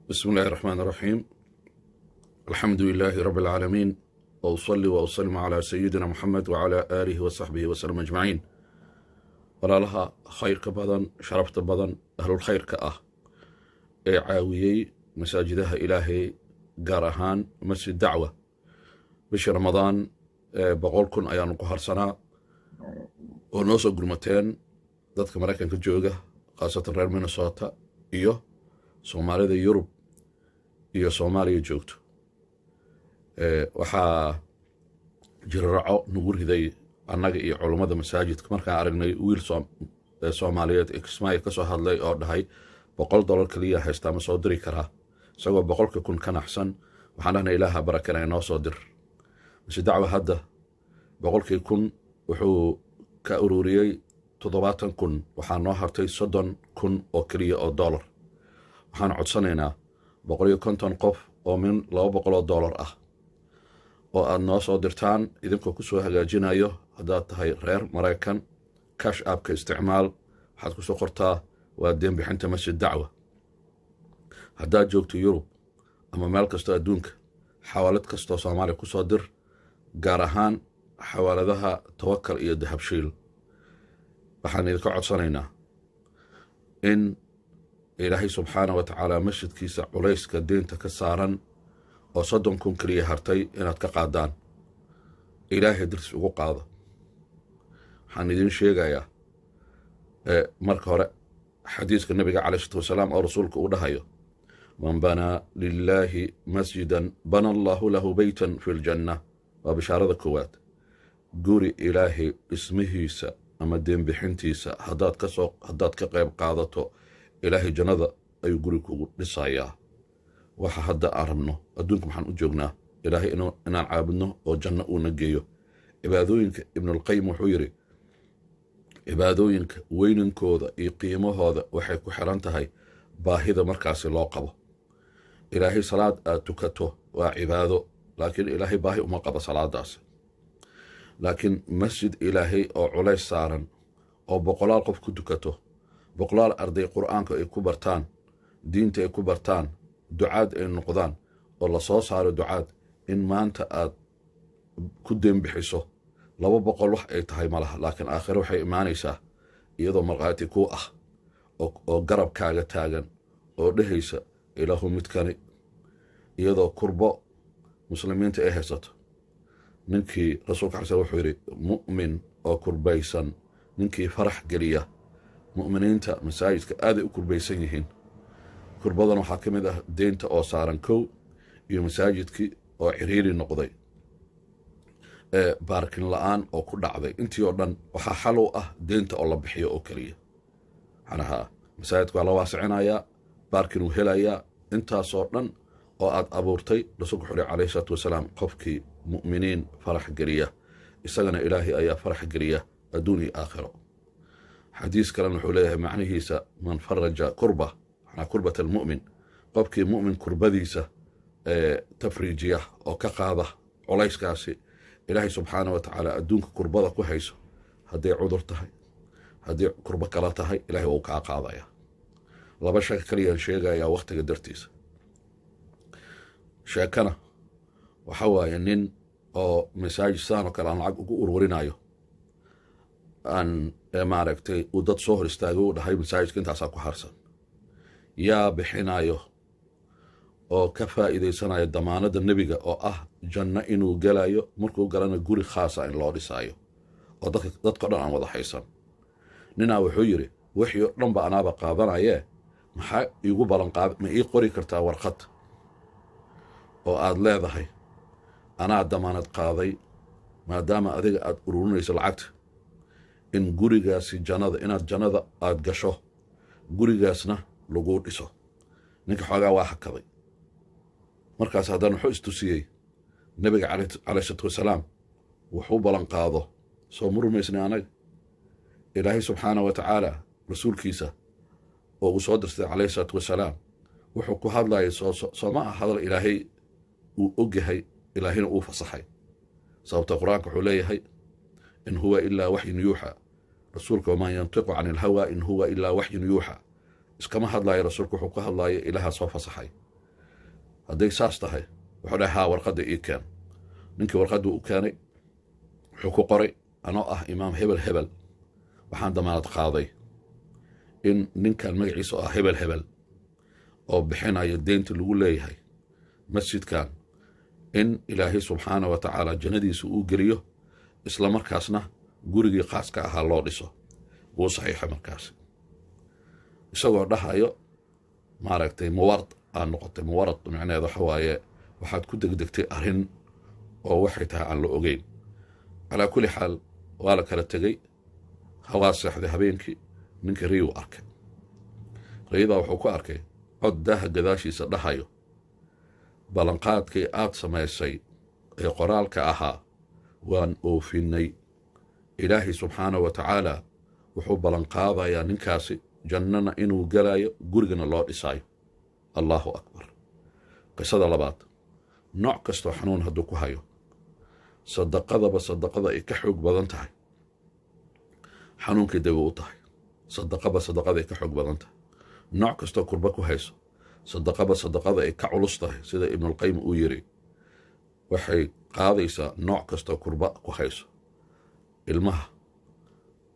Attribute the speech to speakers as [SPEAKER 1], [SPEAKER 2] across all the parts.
[SPEAKER 1] بسم الله الرحمن الرحيم. الحمد لله رب العالمين، وأصلي وأسلم على سيدنا محمد وعلى آله وصحبه وسلم أجمعين. Walaalaha khayrka badan, sharafta badan, ahlulkhayrka ah ee caawiyey masaajidaha Ilaahay, gaar ahaan Masjid Dacwa, bishii Ramadaan 100,000 ayaanu ku harsanaa oo noo soo gurmateen dadka Maraykanka jooga, khaasatan reer Minnesota iyo Soomaalida Yurub iyo Soomaaliya joogto. Waxaa jiraraco nagu riday annaga iyo culummada masaajidka markaan aragnay wiil Soomaaliyeed ee Kismaayo ka soo hadlay oo dhahay $100 keliya haystaa, ma soo diri karaa? Isagoo 100,000 ka naxsan. Waxaan dhahnay, Ilaaha barakana, inoo soo dir. Mise Dacwa hadda 100,000 wuxuu ka ururiyey 70,000. Waxaa noo hartay 30,000 oo keliya oo dollar. Waxaan codsanaynaa 150 qof oo min $200 ah oo aad noo soo dirtaan, idinkoo ku soo hagaajinayo. Haddaad tahay reer Maraykan, Cash Appka isticmaal, waxaad ku soo qortaa waa deenbixinta Masjid Dacwa. Haddaad joogto Yurub ama meel kastoo adduunka, xawaalad kastoo Soomaaliya ku soo dir, gaar ahaan xawaaladaha Tawakal iyo Dahabshiil. Waxaan idinka codsanaynaa in Ilaahay subxaana wa tacaala masjidkiisa culayska deynta ka saaran oo 30,000 keliya hartay inaad ka qaadaan. Ilaahay dartiis ugu qaado. Waxaan idiin sheegayaa marka hore xadiiska Nabiga caleyh salatu wasalaam oo Rasuulka uu dhahayo: "Man banaa lilaahi masjidan bana Allahu lahu beytan fi ljanna." Waa bishaarada koowaad. Guri Ilaahay dhismihiisa ama deenbixintiisa haddaad ka qayb qaadato, Ilaahay jannada ayuu guri kugu dhisayaa. Waxa hadda aan rabno adduunka, maxaan u joognaa? Ilaahay inaan caabudno oo janno uuna geeyo. Cibaadooyinka, Ibnulqayim wuxuu yidhi, cibaadooyinka weynankooda iyo qiimahooda waxay ku xiran tahay baahida markaasi loo qabo. Ilaahay salaad aad tukato waa cibaado, laakiin Ilaahay baahi uma qabo salaadaasi. Laakiin masjid Ilaahay oo culays saaran oo boqolaal qof ku tukato, boqolaal arday Qur'aanka ay ku bartaan, diinta ay ku bartaan, ducaad ay noqdaan oo la soo saaro ducaad, in maanta aad ku deenbixiso 200 wax ay tahay ma laha, laakiin aakhire waxay imaanaysaa iyadoo markhaati kuu ah oo garabkaaga taagan oo dhehaysa, "Ilaahu midkani," iyadoo kurbo muslimiinta ay haysato. Ninkii Rasuulka alay wuxuu yidhi, mu'min oo kurbaysan ninkii farax geliya. Mu'miniinta masaajidka aaday u kurbaysan yihiin. Kurbadan waxaa ka mid ah deynta oo saaran kow, iyo masaajidkii oo ciriiri noqday, parking la'aan oo ku dhacday. Intii oo dhan waxaa xal u ah deynta oo la bixiyo oo keliya. Macnaha masaajidka waa la waasicinayaa, parking uu helayaa, intaasoo dhan oo aad abuurtay. Rasuulku wuxuu uhi calayhi salaatu wasalaam, qofkii mu'miniin farax geliya, isagana Ilaahay ayaa farax geliya adduun iyo aakhiro. Xadiis kalena wuxuu leeyahay macnihiisa: "Man faraja kurba," macnaa kurbat almu'min, qofkii mu'min kurbadiisa tafriijiya oo ka qaada culayskaasi, Ilaahay subxaana wa tacaala adduunka kurbada ku hayso, hadday cudur tahay, haddii kurbo kala tahay, Ilahay wuu kaa qaadaya. Laba sheeko kaliyaan sheegayaa wakhtiga dartiisa. Sheekana waxa waaye nin oo masaajid sidaan oo kale aan lacag ugu ururinayo aan maaragtay uu dad soo hor istaagay, u dhahay, "Masaajidka intaasaa ku harsan, yaa bixinayo oo ka faa'iidaysanaya damaanadda Nebiga oo ah janno inuu gelayo, markuu galana guri khaasa in loo dhisaayo oo dadka dhan aan wada haysan?" Ninaa wuxuu yidhi, "Wixii o dhan ba anaaba qaadanayee, maxaa iigu ballanqaad? Ma ii qori kartaa warqad oo aad leedahay anaa damaanad qaaday, maadaama adiga aad ururinayso lacagta, in gurigaasi jannada, inaad jannada aad gasho, gurigaasna laguu dhiso?" Ninka xoogaa waa hakaday. Markaas haddana wuxuu istusiyey Nebiga calayh isalaatu wasalaam wuxuu ballan qaado. Soo ma rumaysnay anaga Ilaahay subxaana wa tacaala rasuulkiisa oo uu soo dirtay calayhi isalaatu wasalaam wuxuu ku hadlayay soo ma ah hadal Ilaahay uu ogyahay, Ilaahayna uu fasaxay? Sababta Qur-aanka wuxuu leeyahay: "In huwa ilaa waxyun yuuxa." Rasuulka: "Wamaa yantiqu cani ilhawa in huwa ilaa waxyun yuuxa." Iskama hadlaayo rasuulku, wuxuu ku hadlaayo Ilaaha soo fasaxay. Hadday saas tahay, wuxuu dhahay, "Haa, warqadda ii keen." Ninkii warqaddii u keenay. Wuxuu ku qoray, "Anoo ah Imaam hebel hebel, waxaan damaanad qaaday in ninkan magaciisa oo ah hebel hebel oo bixinayo deynta lagu leeyahay masjidkan, in Ilaahay subxaana wa tacaala jannadiisa uu geliyo, isla markaasna gurigii khaaska ahaa loo dhiso." Wuu saxiixay markaasi, isagoo dhahayo, maaragtay, muwarad aa noqotay. Muwarad micnaheed waxa waaye waxaad ku degdegtay arrin oo waxay tahay aan la ogeyn. Calaa kulli xaal, waa la kala tegey. Hawaa seexday. Habeenkii ninka riyuu arkay. Riyadaa wuxuu ku arkay cod daaha gadaashiisa dhahayo, "Ballanqaadkii aad samaysay ee qoraalka ahaa waan oofinnay. Ilaahay subxaana wa tacaala wuxuu ballanqaadayaa ninkaasi jannana inuu galayo, gurigana loo dhisaayo." Allahu akbar. Qisada labaad: nooc kastoo xanuun hadduu ku hayo, sadaqadaba sadaqada ay ka xoog badan tahay xanuunkii dawo u tahay. Sadaqaba sadaqada ay ka xoog badan tahay. Nooc kastoo kurba ku hayso, sadaqaba sadaqada ay ka culus tahay, sida Ibnulqayim uu yiri, waxay qaadaysaa nooc kastoo kurba ku hayso. Ilmaha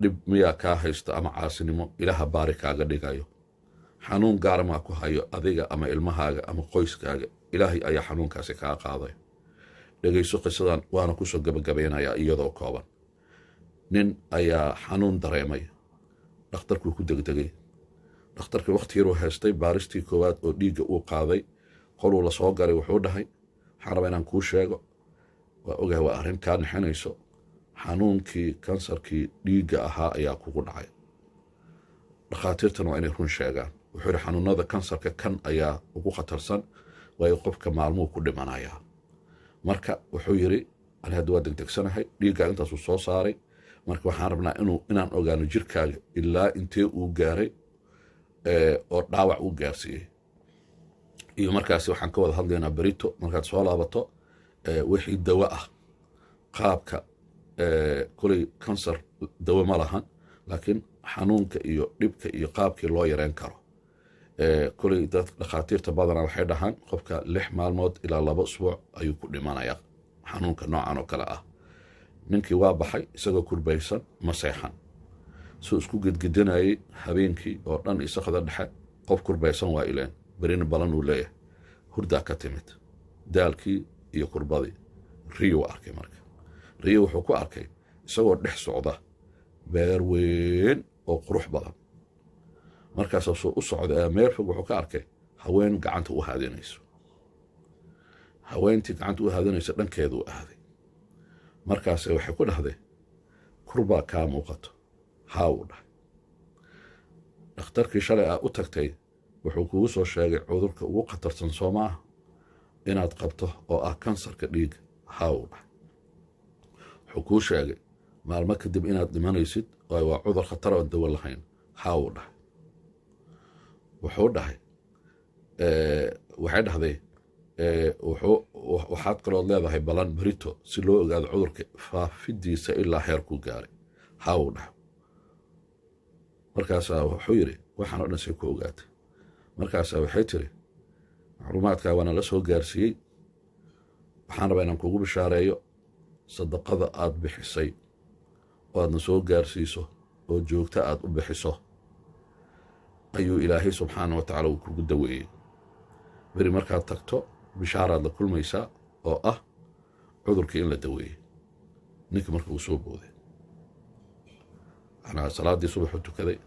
[SPEAKER 1] dhib miyaa kaa haysta ama caasinimo? Ilaaha baari kaaga dhigayo. Xanuun gaarmaa ku hayo adiga ama ilmahaaga ama qoyskaaga? Ilaahay ayaa xanuunkaasi kaa qaaday. Dhegayso qisadan, waana kusoo gabagabaynayaa iyadoo kooban. Nin ayaa xanuun dareemay. Dhakhtarkuu ku degdegay. Dhakhtarkii wakhti yaruu haystay. Baaristii koowaad oo dhiigga uu qaaday, qoluu la soo galay. Wuxuu dhahay, "Waxaan rabaa inaan kuu sheego, waa ogahay waa arrin kaa nixinayso, xanuunkii kansarkii dhiigga ahaa ayaa kugu dhacay." Dhakhaatiirtan waa inay run sheegaan. Wuxuu yidhi, "Xanuunada kansarka kan ayaa ugu khatarsan, waayo qofka maalmuhu ku dhimanayaa." Marka wuxuu yidhi, "Ani hadda waa degdegsanahay, dhiiggaa intaasuu soo saaray. Marka waxaan rabnaa inaan ogaano jirkaaga ilaa intee uu gaaray oo dhaawac uu gaarsiiyey, iyo markaasi waxaan ka wada hadlaynaa berito markaad soo laabato wixii dawo ah." Qaabka koley kansar dawo ma lahan, laakiin xanuunka iyo dhibka iyo qaabkii loo yareen karo. Koley dad dhakhaatiirta badanaa waxay dhahaan qofka 6 maalmood ilaa 2 usbuuc ayuu ku dhimanayaa xanuunka noocan oo kale ah. Ninkii waa baxay isagoo kurbaysan. Ma seexan. Suu isku gedgedinayay habeenkii oo dhan isaqda dhexe. Qof kurbaysan waa ileen, berina balan uu leeyahay. Hurdaa ka timid, daalkii iyo kurbadii. Riyuu arkay. Marka riyo wuxuu ku arkay isagoo dhex socda beer weyn oo qurux badan. Markaasuu suu u socda, meel fog wuxuu ka arkay haween gacanta u haadinayso. Haweentii gacanta u haadinayso dhankeeduu aaday. Markaase waxay ku dhahday, "Kurbaa kaa muuqato." "Haa," uu dhahay. "Dhakhtarkii shalay aa u tagtay wuxuu kugu soo sheegay cudurka ugu khatarsan, soo ma ah, inaad qabto oo ah kansarka dhiigga?" "Haa," uu dhahay. "Wuxuu kuu sheegay maalmo kadib inaad dhimanaysid, oo waa cudur khatar oon dawo lahayn?" "Haa," uu dhahay. Wuxuu dhahay, waxay dhahday, "Waxaad kalood leedahay balan berito si loo ogaado cudurka faafidiisa ilaa heerkuu gaaray." "Haa," uu dhahay. Markaasaa wuxuu yidhi, "Waxaan o dhan say ku ogaatay?" Markaasaa waxay tiri, "Macluumaadkaa waana la soo gaarsiiyey. Waxaan rabaa inaan kugu bishaareeyo sadaqada aad bixisay oo aadna soo gaarsiiso oo joogto aad u bixiso ayuu Ilaahay subxaana wa tacala uu kugu daweeyey. Beri markaad tagto bishaaraad la kulmaysaa oo ah cudurkii in la daweeyey." Ninkii marka uu soo booday, manaa salaaddii subaxuu tukaday.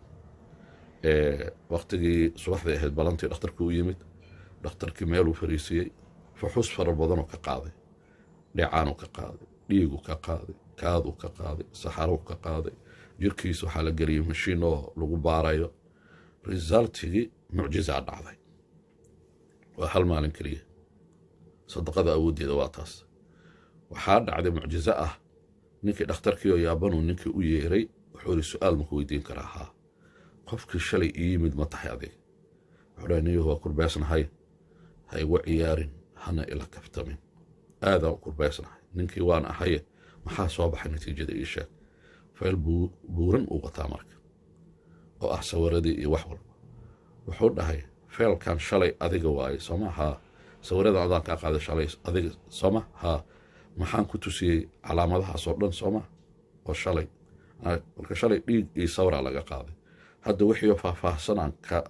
[SPEAKER 1] Waktigii subaxday ahayd balantii dhakhtarkii u yimid. Dhakhtarkii meeluu fariisiiyey. Fuxuus fara badanoo ka qaaday: dheecaanuu ka qaaday, dhiigu ka qaaday, kaaduu ka qaaday, saxaruu ka qaaday. Jirkiisa waxaa la geliyey mashiin oo lagu baarayo. Resultigii mucjizaa dhacday. Waa hal maalin keliya. Sadaqada awooddeeda waa taas. Waxaa dhacday mucjizo ah. Ninkii dhakhtarkii oo yaabanuu ninkii u yeeray. Wuxuu iri, "Su-aal maku weydiin karaa?" "Haa." "Qofkii shalay ii yimid ma tahay adiga?" Wuxuu dhahay, "Niyahu waa kurbeysnahay, ha igu ciyaarin, hana ila kaftamin, aadaan u kurbeysnahay. Ninkii waan ahaye, maxaa soo baxay natiijada? Ii sheeg." Fayl buuran uu wataa marka oo ah sawiradii iyo wax walba. Wuxuu dhahay, "Feelkan shalay adiga waaye, soo maahaa?" Sawiradan adaan kaa qaaday shalay adiga sooma? Haa. Maxaan ku tusiyey calaamadahaasoo dhan sooma? Oo shalay marka shalay dhiig iyo sawiraa laga qaaday. Hadda wixiioo faahfaahsan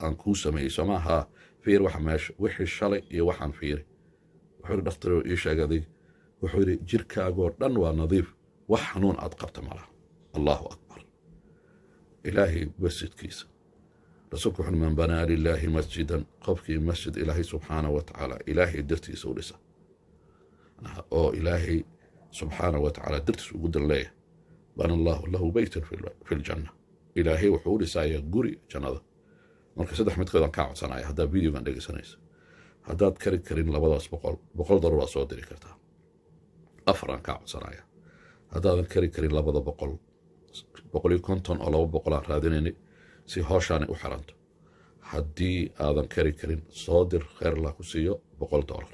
[SPEAKER 1] aan kuu sameeyey sooma? Haa. Fiir waxa meesha wixii shalay iyo waxaan fiiri. Wuxuu yidhi dhakhtar ii sheeg adig. Wuxuu yidhi jirkaagoo dhan waa nadiif, wax xanuun aad qabta malaha. Allahu akbar. Ilaahay masjidkiisa rasuulku wuxuu man banaa lilaahi masjidan, qofkii masjid Ilaahay subxaana wa tacaala Ilaahay dartiisa u dhisa oo Ilaahay subxaana wa tacaala dartiisa ugu dan leeyahay, bana allahu lahu beytan fi ljanna, Ilaahay wuxuu u dhisayaa guri jannada. Marka saddex midkoodaan kaa codsanaya haddaad videogan dhegeysanaysa. Haddaad kari karin labadaas boqol, $100 waa soo diri kartaa. Afaraan kaa codsanaya. Haddaadan kari karin labada boqol, 150 oo 200 aan raadinaynay si hooshaanay u xiranto. Haddii aadan kari karin, soo dir, kheyr Allah ku siiyo, $100.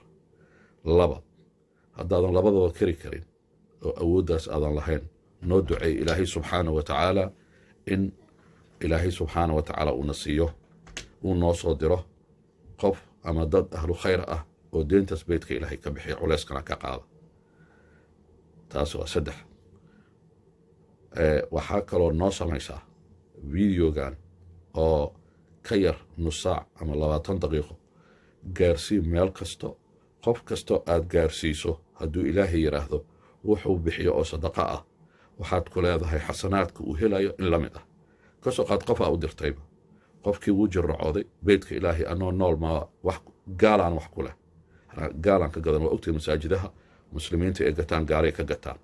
[SPEAKER 1] Laba, haddaadan labadaba kari karin oo awooddaas aadan lahayn, noo duceey Ilaahay subxaana wa tacaala in Ilaahay subxaana wa tacaala uuna siiyo, uu noo soo diro qof ama dad ahlu khayr ah oo deyntaas beytka Ilaahay ka bixiya, culeyskana ka qaada. Taas waa saddex. Waxaa kaloo noo samaysaa videogan oo ka yar nus saac ama 20 daqiiqo gaarsii meel kasto. Qof kastoo aad gaarsiiso, hadduu Ilaahay yidhaahdo, wuxuu bixiyo oo sadaqa ah waxaad ku leedahay xasanaadka uu helayo in la mid ah. Kasoo qaad qofaa u dirtayba, qofkii wuu jirracooday, beytka Ilaahay anoo nool maa wax gaalaan wax ku leh, gaalaan ka gadan. Waa ogtay masaajidaha muslimiinta ee gataan gaalay ka gataan.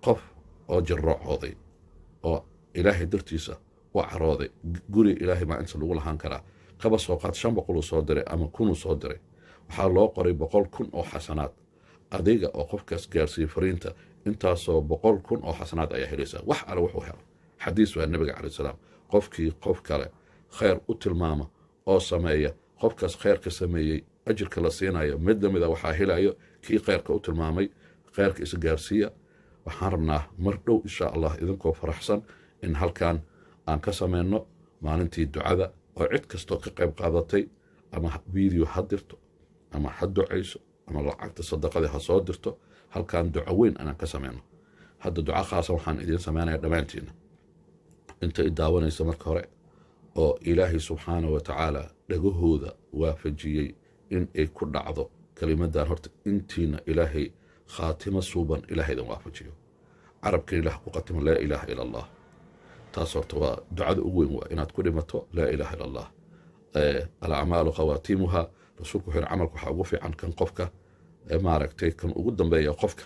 [SPEAKER 1] Qof oo jirracooday oo Ilaahay dartiisa u carooday, guri Ilaahay maa inta lagu lahaan karaa? Kaba soo qaad 500 uu soo diray ama 1000 uu soo diray, waxaa loo qoray 100,000 oo xasanaad. Adiga oo qofkaas gaarsiiyey fariinta, intaasoo 100,000 oo xasanaad ayaa helaysaa. Wax alle wuxuu helo, xadiis waa nabiga calai salaam, qofkii qof kale khayr u tilmaama oo sameeya, qofkaas khayrka sameeyey ajirka la siinayo mid lamida waxaa helayo kii khayrka u tilmaamay. Khayrka isa gaarsiiya. Waxaan rabnaa mar dhow insha Allah idinkoo faraxsan in halkan aan ka sameyno maalintii ducada, oo cid kastoo ka qayb qaadatay ama video ha dirto ama ha ducayso ama lacagta sadaqadii ha soo dirto, halkan duco weyn inaan ka sameyno. Hadda duco khaasa waxaan idiin sameynaya dhammaantiina inta i daawanaysa marka hore oo Ilaahay subxaana wa tacaala dhagahooda waafajiyey in ay ku dhacdo kelimadan. Horta intiina Ilaahay khaatimo suuban Ilahay idin waafajiyo, carabkan Ilaah ku qatimo laa ilaaha ila Allah. Taas horta waa ducada ugu weyn, waa inaad ku dhimato laa ilaaha ila Allah. Alacmaalu khawaatiimuha, rasuulku wuxuu yidhi camalka waxaa ugu fiican kan qofka maaragtay kan ugu dambeeya qofka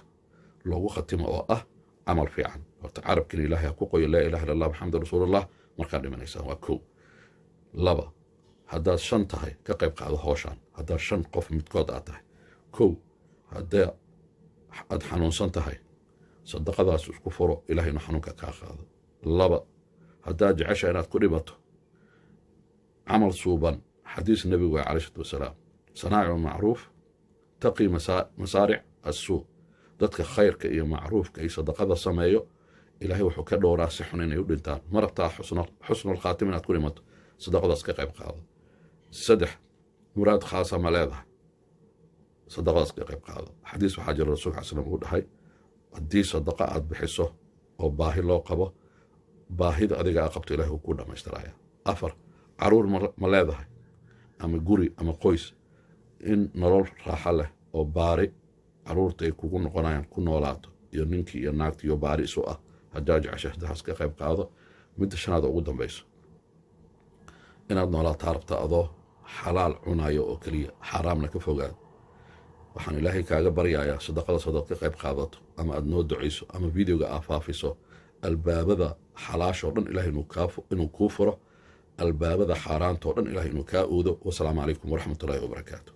[SPEAKER 1] loogu khatimo oo ah camal fiican. Horta carabkan Ilaahay ha ku qoyo laa ilaha illa Allah maxamed rasuulullah markaad dhimanaysaan. Waa kow. Laba, haddaad shan tahay, ka qayb qaado hooshaan. Haddaad shan qof midkood aad tahay, kow, haddii aad xanuunsan tahay, sadaqadaas isku furo Ilahay inuu xanuunka kaa qaado. Laba, haddaad jecesha inaad ku dhimato camal suuban, xadiis nebigu waa calayhi salatu wasalaam, sanaa'icu macruuf taqi masaaric assuu, dadka khayrka iyo macruufka iyo sadaqada sameeyo Ilaahay wuxuu ka dhowraa si xun inay u dhintaan. Ma rabtaa xusnulkhaatim inaad ku dhimato? Sadaqadaas ka qayb qaado. Saddex, muraad khaasa ma leedahay? Sadaqadaas ka qayb qaado. Xadiis waxaa jira rasuulka cal slam uu dhahay, haddii sadaqa aad bixiso oo baahi loo qabo, baahida adiga aa qabto Ilahay uu ku dhammaystiraya. Afar, caruur ma leedahay ama guri ama qoys? In nolol raaxo leh oo baari caruurta ay kugu noqonayaan ku noolaato iyo ninkii iyo naagtii iyo baari isu ah haddaa jecesha, hadahaas ka qayb qaado. Midda shanaad oo ugu dambayso, inaad noolaataa rabta adoo xalaal cunayo oo keliya, xaaraamna ka fogaado. Waxaan Ilaahay kaaga baryayaa sadaqadaas haddaad ka qayb qaadato ama aad noo ducayso ama videoga aa faafiso, albaabada xalaashoo dhan Ilahay inuu kuu furo, albaabada xaaraantao dhan Ilahay inuu kaa oodo. Wasalaamu calaykum waraxmatullahi wabarakaatu.